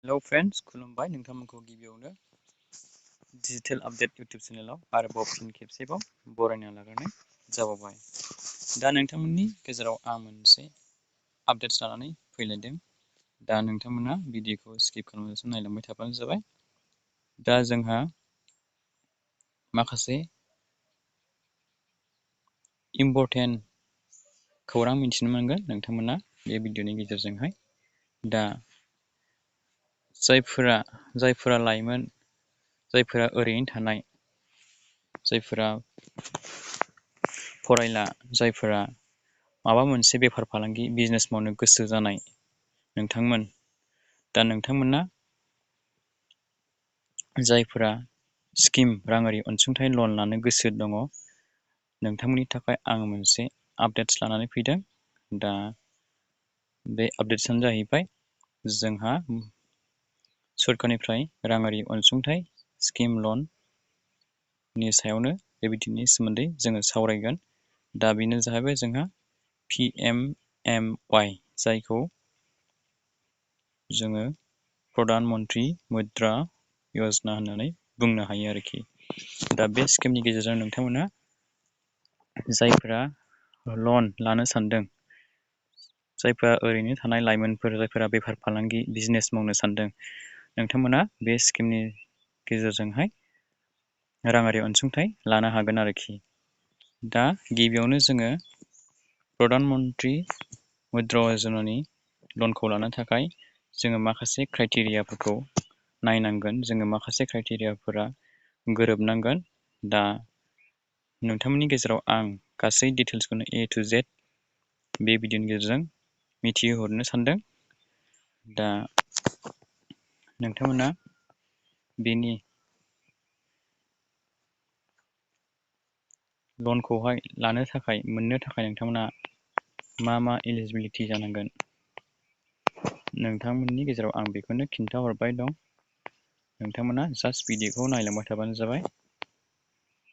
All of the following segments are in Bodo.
हेलौ फ्रेन्ड्स, खुलुमबाय नोंथांमोनखौ गिबियावनो डिजिटेल आपडेट इउटिउब चेनेलाव आरोबाव फिन खेबसेबाव बरायना लाग्रोनाय जाबावबाय। दा नोंथांमोननि गेजेराव आं मोनसे आपडेट्स लानानै फैलायदों। दा नोंथांमोना भिडिअखौ स्किप खालामालासे नायलांबाय थाबानो जाबाय। दा जोंहा माखासे इम्परटेन्ट खौरां मिथिनो मोनगोन नोंथांमोना बे भिडिअनि गेजेरजोंहाय। दा जायफोरा लाइमोन, जायफोरा ओरैनो थानाय, जायफोरा फरायला, जायफोरा माबा मोनसे बेफार फालांगि बिजनेस मावनो गोसो जानाय नोंथांमोन, दा नोंथांमोना जायफोरा स्किम राङारि अनसुंथाइ लन लानो गोसो दङ, नोंथांमोननि थाखाय आं मोनसे आपडेट्स लानानै फैदों। दा बे आपडेट्सआनो जाहैबाय जोंहा सरकारनिफ्राय राङारि अनसुंथाइ स्किम लननि सायावनो बे बिथिंनि सोमोन्दै जोङो सावरायगोन। दा बेनो जाहैबाय जोंहा PMMY, जायखौ जोङो प्रधान मन्त्रि मुद्रा यजना होननानै बुंनो हायो आरोखि। दा बे स्किमनि गेजेरजों नोंथांमोना जायफोरा लन लानो सानदों, जायफोरा ओरैनो थानाय लाइमोनफोर, जायफोरा बेफार फालांगि बिजनेस मावनो सानदों, नोंथांमोना बे स्किमनि गेजेरजोंहाय राङारि अनसुंथाइ लानो हागोन आरोखि। दा गिबियावनो जोङो प्रधान मन्त्रि मुद्रा यजनानि लनखौ लानो थाखाय जोङो माखासे क्राइटेरियाफोरखौ नायनांगोन। जोङो माखासे क्राइटेरियाफोरा गोरोबनांगोन। दा नोंथांमोननि गेजेराव आं गासै डिटेल्सखौनो A to Z बे भिडिअनि गेजेरजों मिथिहोहरनो सानदों। दा नोंथांमोना बेनि लनखौहाय लानो थाखाय, मोननो थाखाय नोंथांमोना मा एलिजिबिलिटि जानांगोन, नोंथांमोननि गेजेराव आं बेखौनो खिन्थाहरबाय दं। नोंथांमोना जास्ट भिडिअखौ नायलांबाय थाबानो जाबाय।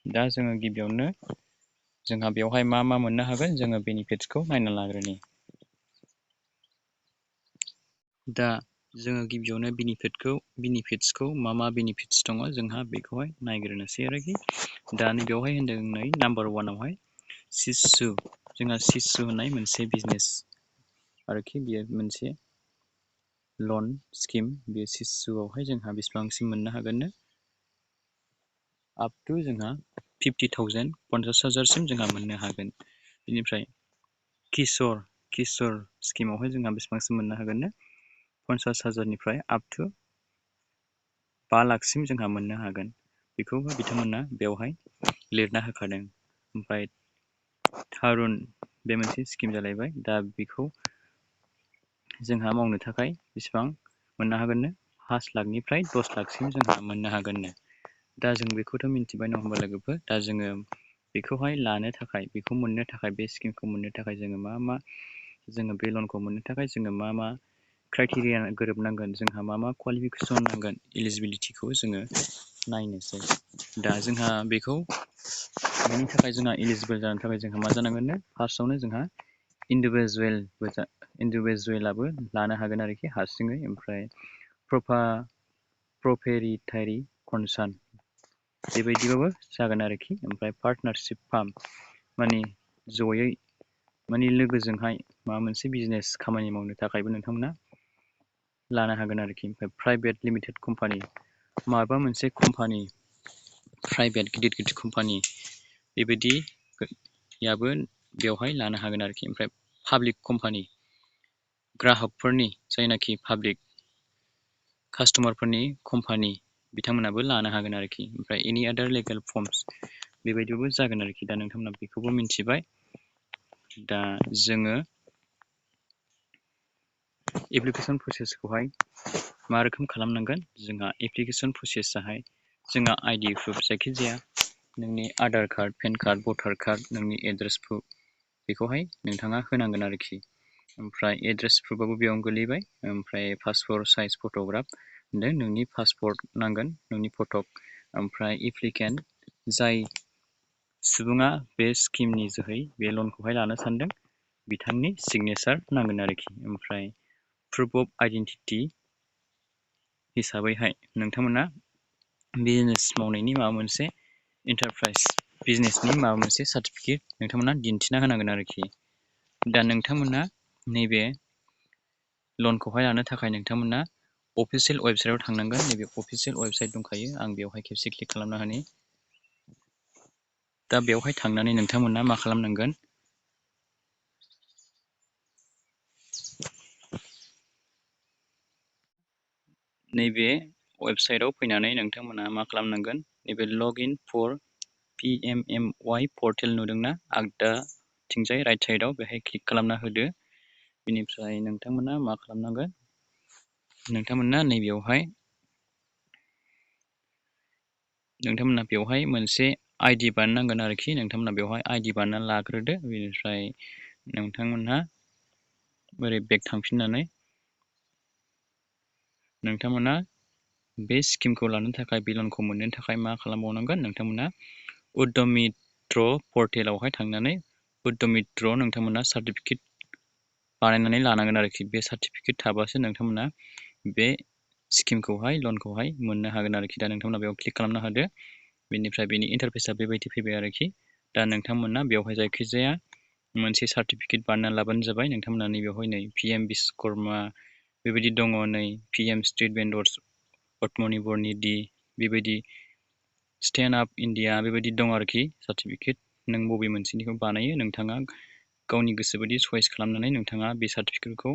दा जोङो गिबियावनो जोंहा बेवहाय मा मोननो हागोन, जोङो बेनिफिट्सखौ नायना लाग्रोनि। दा जोङो गिबियावनो बेनिफिट्सखौ मा बेनिफिट्स दङ जोंहा बेखौहाय नायग्रोनोसै आरोखि। दा नैबेयावहाय होनदों, नै नाम्बार वानावहाय सिसु, जोंहा सिसु होननाय मोनसे बिजनेस आरोखि। बियो मोनसे लन स्किम। बे सिसुआवहाय जोंहा बेसेबांसिम मोननो हागोननो, आप टु जोंहा 50,000, 50,000सिम जोंहा मोननो हागोन। बेनिफ्राय किशोर स्किमावहाय जोंहा बेसेबांसिम मोननो हागोननो, 50,000निफ्राय आप टु 5 लाखसिम जोंहा मोननो हागोन। बेखौबो बिथांमोना बेवहाय लिरना होखादों। ओमफ्राय थारुन, बे मोनसे स्किम जालायबाय। दा बेखौ जोंहा मावनो थाखाय बेसेबां मोननो हागोननो, 5 लाखनिफ्राय 10 लाखसिम जोंहा मोननो हागोननो। दा जों बेखौथ' मिन्थिबाय नङा होमबा लोगोफोर। दा जोङो बेखौहाय लानो थाखाय, बेखौ मोननो थाखाय, बे स्किमखौ मोननो थाखाय जोङो जोङो बे लनखौ मोननो थाखाय जोङो मा क्राइटेरिया गोरोबनांगोन, जोंहा मा क्वालिफिकेसन नांगोन, इलिजिबिलिटिखौ जोङो नायनोसै। दा जोंहा बेखौ मोननो थाखाय, जोंहा इलिजिबोल जानो थाखाय जोंहा मा जानांगोननो, फार्स्टआवनो जोंहा इन्डिभिजुवेलाबो लानो हागोन आरोखि हारसिङै। ओमफ्राय प्रपेरिटारि कनसार्न, बेबायदिबाबो जागोन आरोखि। ओमफ्राय पार्टनारशिप फार्म, जयै लोगोजोंहाय माबा मोनसे बिजनेस खामानि मावनो थाखायबो नोंथांमोना लानो हागोन आरोखि। ओमफ्राय प्राइभेट लिमिटेड कम्पानि, माबा मोनसे कम्पानि, प्राइभेट गिदिर कम्पानि, बेबायदियाबो बेवहाय लानो हागोन आरोखि। ओमफ्राय पाब्लिक कम्पानि, ग्राहकफोरनि जायनाखि पाब्लिक कास्ट'मारफोरनि कम्पानि, बिथांमोनाबो लानो हागोन आरोखि। ओमफ्राय एनि आदार लिगेल फर्मस, बेबायदिबो जागोन आरोखि। दा नोंथांमोना बेखौबो मिन्थिबाय। दा जोङो एप्लिकेसन प्रसेसखौहाय मा रोखोम खालामनांगोन, जोंहा एप्लिकेसन प्रसेसआहाय जोंहा आइडि प्रुफ, जायखिजाया नोंनि आधार कार्ड, पेन कार्ड, भटार कार्ड, नोंनि एड्रेस प्रुफ, बेखौहाय नोंथाङा होनांगोन आरोखि। ओमफ्राय एड्रेस प्रुफआबो बेयावनो गोलैबाय। ओमफ्राय पासपर्ट साइज फट'ग्राफ, नोंनि पासपर्ट नांगोन, नोंनि फट'। ओमफ्राय एप्लिकेन्ट, जाय सुबुङा बे स्किमनि जोहै बे लनखौहाय लानो सानदों, बिथांनि सिगनेचार नांगोन आरोखि। ओमफ्राय प्रुफ अफ आइडेन्टिटि, हिसाबैहाय नोंथांमोना बिजनेस मावनायनि माबा मोनसे इन्टारप्राइज बिजनेसनि माबा मोनसे सार्टिफिकेट नोंथांमोना दिन्थिना होनांगोन आरोखि। दा नोंथांमोना नैबे लनखौहाय लानो थाखाय नोंथांमोना अफिसियेल वेबसाइटआव थांनांगोन। नैबे अफिसियेल वेबसाइट दंखायो, आं बेवहाय खेबसे क्लिक खालामना होनि। दा बेवहाय थांनानै नोंथांमोना मा खालामनांगोन, नैबे वेबसाइटआव फैनानै नोंथांमोना मा खालामनांगोन, नैबे लगइन फर PMMY पर्टेल नुदोंना आगदाथिंजाय राइट साइडआव, बेहाय क्लिक खालामना होदो। बेनिफ्राय नोंथांमोना मा खालामनांगोन, नोंथांमोना बेवहाय मोनसे आइडि बानायनांगोन आरोखि। नोंथांमोना बेवहाय आइडि बानायना लाग्रोदो। बेनिफ्राय नोंथांमोनहा ओरै बेक थांफिननानै नोंथांमोना बे स्किमखौ लानो थाखाय, बे लनखौ मोननो थाखाय मा खालामबावनांगोन, नोंथांमोना उद्यमित्र पर्टेलावहाय थांनानै उद्यमित्र नोंथांमोना सार्टिफिकेट बानायनानै लानांगोन आरोखि। बे सार्टिफिकेट थाबासो नोंथांमोना बे स्किमखौहाय, लनखौहाय मोननो हागोन आरोखि। दा नोंथांमोना बेयाव क्लिक खालामना होदो। बेनिफ्राय बेनि इन्टारफेसआ बेबायदि फैबाय आरोखि। दा नोंथांमोना बेवहाय जायखिजाया मोनसे सार्टिफिकेट बानायना लाबानो जाबाय। नोंथांमोना नैबेवहाय नै PM बिश्वकर्मा बेबायदि दङ, नै PM स्ट्रीट भेन्डर्स अटमनिर्भरनि D बेबायदि स्टेन्ड आप इन्डिया बेबायदि दं आरोखि सार्टिफिकेट। नों बबे मोनसेनिखौ बानायो नोंथाङा गावनि गोसो बायदि चयस खालामनानै नोंथाङा बे सार्टिफिकेटखौ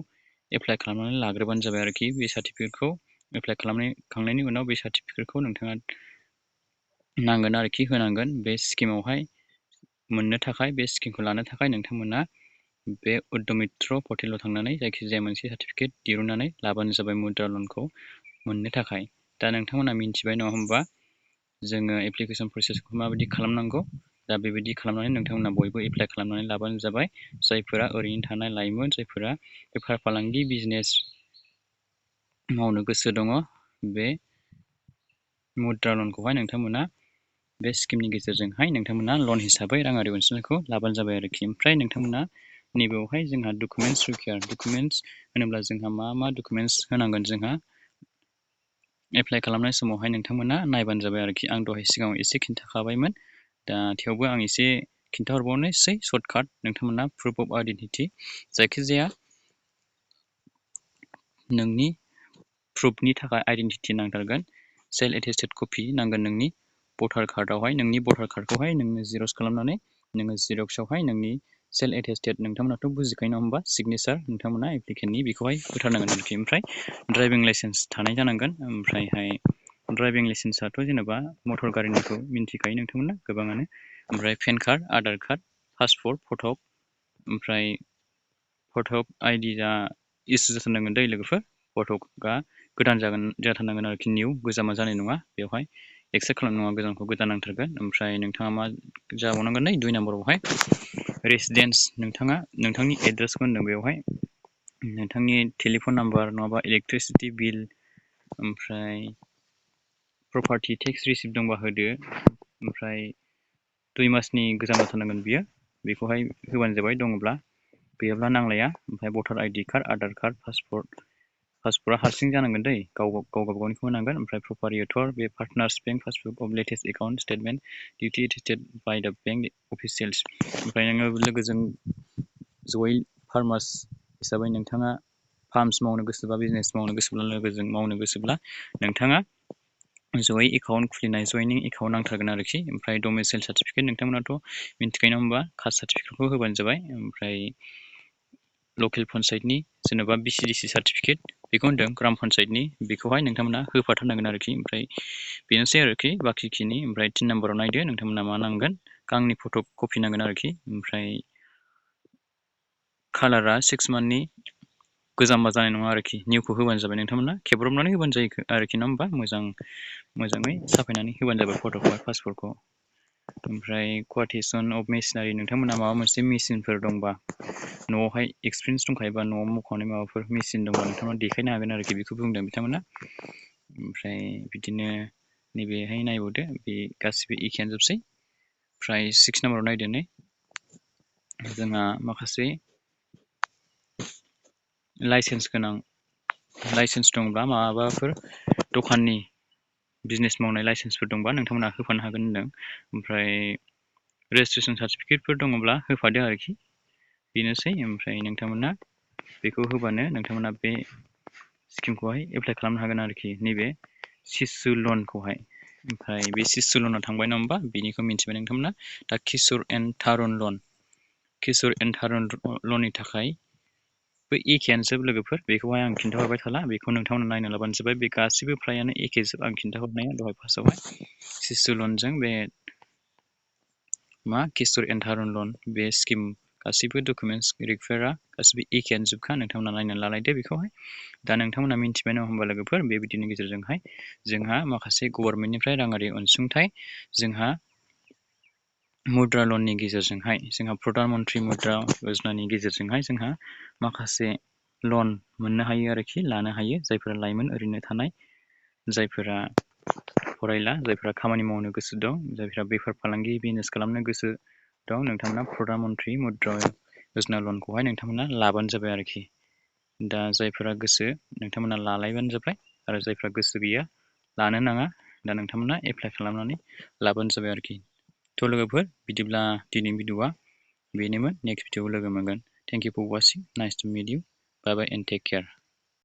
एप्लाइ खालामनानै लाग्रोबानो जाबाय आरोखि। बे सार्टिफिकेटखौ एप्लाइ खालामखांनायनि उनाव बे सार्टिफिकेटखौ नोंथाङा नांगोन आरोखि, होनांगोन। बे स्किमावहाय मोननो थाखाय, बे स्किमखौ लानो थाखाय नोंथांमोना बे उद्यमित्र पर्टेलाव थांनानै जायखिजाया मोनसे सार्टिफिकेट दिरुननानै लाबानो जाबाय मुद्रा लनखौ मोननो थाखाय। दा नोंथांमोना मिन्थिबाय नङा होमबा, जोङो एप्लिकेसन प्रसेसखौ माबायदि खालामनांगौ। दा बेबायदि खालामनानै नोंथांमोना बयबो एप्लाइ खालामनानै लाबानो जाबाय। जायफोरा ओरैनो थानाय लाइमोन, जायफोरा बेफार फालांगि बिजनेस मावनो गोसो दङ, बे मुद्रा लनखौहाय नोंथांमोना बे स्किमनि गेजेरजोंहाय नोंथांमोना लन हिसाबै राङारि अनसुंथाइखौ लाबानो जाबाय आरोखि। ओमफ्राय नोंथांमोना नैबेयावहाय जोंहा डकुमेन्टस रिकुयार, डकुमेन्टस होनोब्ला जोंहा मा डकुमेन्टस होनांगोन, जोंहा एप्लाइ खालामनाय समावहाय नोंथांमोना नायबानो जाबाय आरोखि। आं दहाय सिगाङाव एसे खिन्थाखाबायमोन, दा थेवबो आं एसे खिन्थाहरबावनोसै सर्टकाट। नोंथांमोना प्रुफ अफ आइडेन्टिटि, जायखिजाया नोंनि प्रुफनि थाखाय आइडेन्टिटि नांथारगोन। सेल्फ एटेस्टेड कपि नांगोन नोंनि भटार कार्डआवहाय। नोंनि भटार कार्डखौहाय नोङो जिरक्स खालामनानै, नोङो जिरक्सआवहाय नोंनि सेल्फ एटेस्टेड, नोंथांमोनाथ' बुजिखायो नङा होमबा, सिगनेचार नोंथांमोना एप्लिकेन्टनि बेखौहाय होथारनांगोन आरोखि। ओमफ्राय ड्राइभिं लाइसेन्स थानाय जानांगोन। ओमफ्रायहाय ड्राइभिं लाइसेन्सआथ' जेनेबा मटर गारिनिखौ मिन्थिखायो नोंथांमोना गोबाङानो। ओमफ्राय pan card, Aadhaar card, passport photo', ओमफ्राय फट' आइडिया इसु जाथारनांगोन दै लोगोफोर। फट'आ गोदान जाथारनांगोन आरोखि, निउ, गोजामा जानाय नङा। बेवहाय एक्सेप्ट खालामनाय नङा, गोजामखौ गोदान नांथारगोन। ओमफ्राय नोंथाङा मा जाबावनांगोन, नै 2 नाम्बारावहाय रेसिडेन्स, नोंथाङा नोंथांनि एड्रेसखौ होनदों बेवहाय, नोंथांनि टेलिफन नाम्बार नङाबा इलेक्ट्रिसिटि बिल, ओमफ्राय प्रपार्टि टेक्स रिसिप्ट दंबा होदो। ओमफ्राय 2 मासनि गोजाम जाथारनांगोन बियो, बेखौहाय होबानो जाबाय दङब्ला, गैयाब्ला नांलाया। ओमफ्राय voter ID card, Aadhaar card, पासपर्टआ हारसिं जानांगोन दै, गाव गावनिखौ होनांगोन। ओमफ्राय प्रपारिएटर, बे partners bank passbook of latest account statement duly attested by the bank अफिसियेल्स। ओमफ्राय नोङो लोगोजों जयै फार्मार्स हिसाबै नोंथाङा फार्मस मावनो गोसोबा, बिजनेस मावनो गोसोब्ला, लोगोजों मावनो गोसोब्ला नोंथाङा जयै एकाउन्ट खुलिनाय, जयनिं एकाउन्ट नांथारगोन आरोखि। ओमफ्राय डमिसाइल सार्टिफिकेट, नोंथांमोनाथ' मिन्थिखायो नङा होमबा, कास्ट सार्टिफिकेटखौ होबानो जाबाय। ओमफ्राय लकेल पन्सायतनि जेन'बा BCDC सार्टिफिकेट, बेखौ होनदों ग्राम पन्सायतनि, बेखौहाय नोंथांमोना होफाथारनांगोन आरोखि। ओमफ्राय बेनोसै आरोखि बाखिखिनि। ओमफ्राय 3 नाम्बाराव नायदो, नोंथांमोना मा नांगोन, गांनै फट' कपि नांगोन आरोखि। ओमफ्राय कालारा 6 मान्थनि गोजामबा जानाय नङा आरोखि, निउखौ होबानो जाबाय। नोंथांमोना खेब्रबनानै होबानो जायो आरोखि नङा होमबा, मोजाङै साफायनानै होबानो जाबाय फट'खौहाय, पासपर्टखौ। ओमफ्राय कुवाटेसन अफ मेसिनारि, नोंथांमोना माबा मोनसे मेसिनफोर दंबा, न'आवहाय एक्सपिरियेन्स दंखायोबा, न'आव मावखांनाय माबाफोर मेसिन दंबा नोंथांमोना देखायनो हागोन आरोखि, बेखौ बुंदों बिथांमोना। ओमफ्राय बिदिनो नैबेहाय नायबावदो, बे गासिबो एखेयानो जोबसै। ओमफ्राय 6 नाम्बाराव नायदो, नै जोंहा माखासे लाइसेन्स दंब्ला, माबाफोर दखाननि बिजनेस मावनाय लाइसेन्सफोर दंबा नोंथांमोना होफानो हागोन होनदों। ओमफ्राय रेजिस्ट्रेसन सार्टिफिकेटफोर दङब्ला होफादो आरोखि। बेनोसै। ओमफ्राय नोंथांमोना बेखौ होबानो नोंथांमोना बे स्किमखौहाय एप्लाइ खालामनो हागोन आरोखि, नैबे शिशु लनखौहाय। ओमफ्राय बे शिशु लना थांबाय नङा होमबा, बेनिखौ मिन्थिबाय नोंथांमोना। दा किशोर एन्ड थारुन लन, किशोर एन्ड थारुन लननि थाखाय बे एखेयानो जोब लोगोफोर, बेखौहाय आं खिन्थाहरबाय थाला, बेखौ नोंथांमोना नायना लाबानो जाबाय। बे गासिबो फ्रायानो एखे जोब आं खिन्थाहरनाया दहाय फार्स्टआवहाय। शिशु लनजों बे किशोर एन्ड थारुन लन बे स्किम गासिबो डकुमेन्टस रिक्वायरा गासिबो एखेयानो जोबखा, नोंथांमोना नायनानै लालायदो बेखौहाय। दा नोंथांमोना मिन्थिबाय नङा होमबा लोगोफोर, बेबायदिनि गेजेरजोंहाय जोंहा माखासे गभर्नमेन्टनिफ्राय राङारि अनसुंथाइ, जोंहा मुद्रा लननि गेजेरजोंहाय, जोंहा प्रधान मन्त्रि मुद्रा यजनानि गेजेरजोंहाय जोंहा माखासे लन मोननो हायो आरोखि, लानो हायो। जायफोरा लाइमोन ओरैनो थानाय, जायफोरा फरायला, जायफोरा खामानि मावनो गोसो दं, जायफोरा बेफार फालांगि बिजनेस खालामनो गोसो दं, नोंथांमोना प्रधान मन्त्रि मुद्रा यजना लनखौहाय नोंथांमोना लाबानो जाबाय आरोखि। दा जायफोरा गोसो नोंथांमोना लालायबानो जाबाय, आरो जायफोरा गोसो गैया लानो नाङा, दा नोंथांमोना एप्लाइ खालामनानै लाबानो जाबाय आरोखि। थ' लोगोफोर बिदिब्ला दिनैनि भिडिअ'आ बेनोमोन। नेक्स्ट भिडिअ'आव लोगो मोनगोन। Thank you for watching, nice to meet you, bye bye and take care.